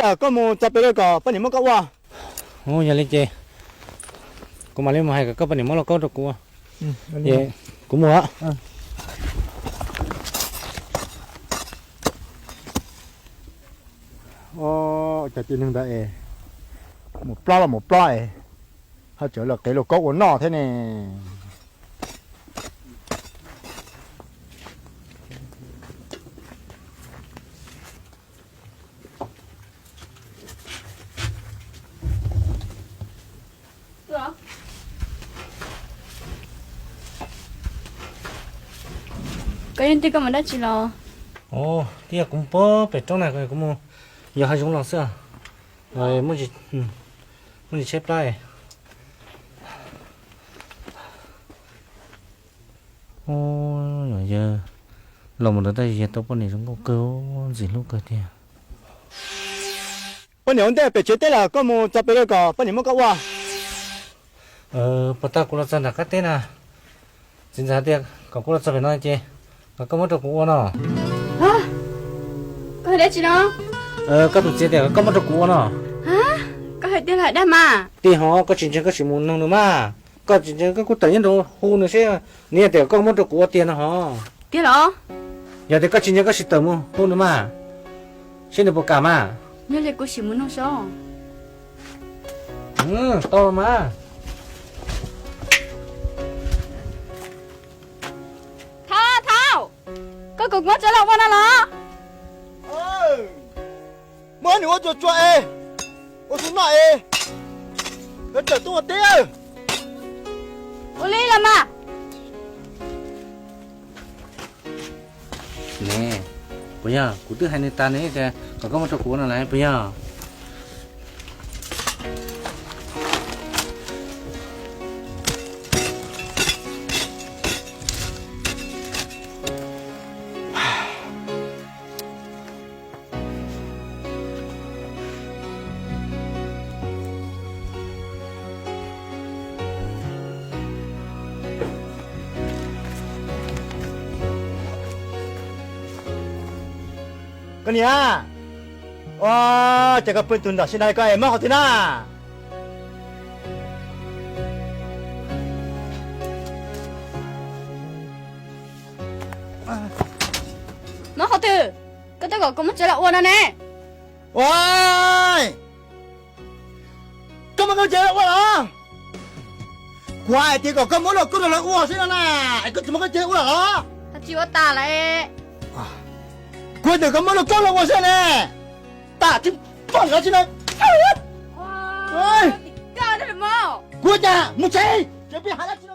Koj mus txog pem lawm kom poj niam muab koj ua. Yog li ces kuv mam li mus hais kom koj poj niam muab lauj kaub rau kuv ua. Kuv mus. Cov tib neeg ntawd es mus plob los mus plob es ho tseem los qiv lauj kaub ua noj thiab ne. Koj yeej twb koj mus dab tsi los? Ua, twb yog kuv mus pem roob na, kuv mus yos hav zoov los xwb. Muaj ntsis tshaib plab. Yog yawg laus mus ntawd tab sis yawg tau poj niam zoo nkauj kawg, ntxim hlub kawg tiag. Poj niam ua ntej pem tsev teb lawm, koj mus txog pem lawm kom poj niam muab koj ua. Puas tau kuv los txog nram qab teb na? Txiv ntxawm hais tias kom kuv los txog pem no ces kom koj muab rau kuv ua no. Koj hais dab tsi no? Koj tus txiv tias kom koj muab rau kuv ua no. Koj hais tiag los dag mas? Tiag hos, koj tsis ntseeg koj sim mus noog nws mas. Koj tsis ntseeg koj kuj tawm nyob nraud hu nws seb nws tias koj muab rau kuv ua tiag no hos. Tiag los? Yog tias koj tsis ntseeg koj sim tawm mus hu nws mas, seb nws puas kam mas. Yog li kuv sim mus noog saib. Tau los mas. Thauj, Thauj, koj kom kuv muab tso los ua no los? Muab nws ua tsuag tsuag es, ua tsuag noj es, yuav tawm tuaj ua teb. Ua li los mas. Ne, puas yog? Kuv twb hais nws tas nws tias kom koj muab rau kuv no lawm puas yog? Koj niam, ua cas koj pw tus nram sib nraim koj es mob qhov twg na? Mob qhov twg? Koj twb kom kuv muab tsev los ua no ne. Ua, koj muab kuv tsev los ua los? Kuv hais tias kom koj muab lauj kaub rau lawv ua xwb no na, es koj tsis muab koj tsev ua los? Tsis ua tas lawm. Kuv hais tias koj muab lauj kaub los ua xwb ne. Tas tsis pom dab tsi na. Kuv cas mus tsev, tsev peb hais dab tsi no.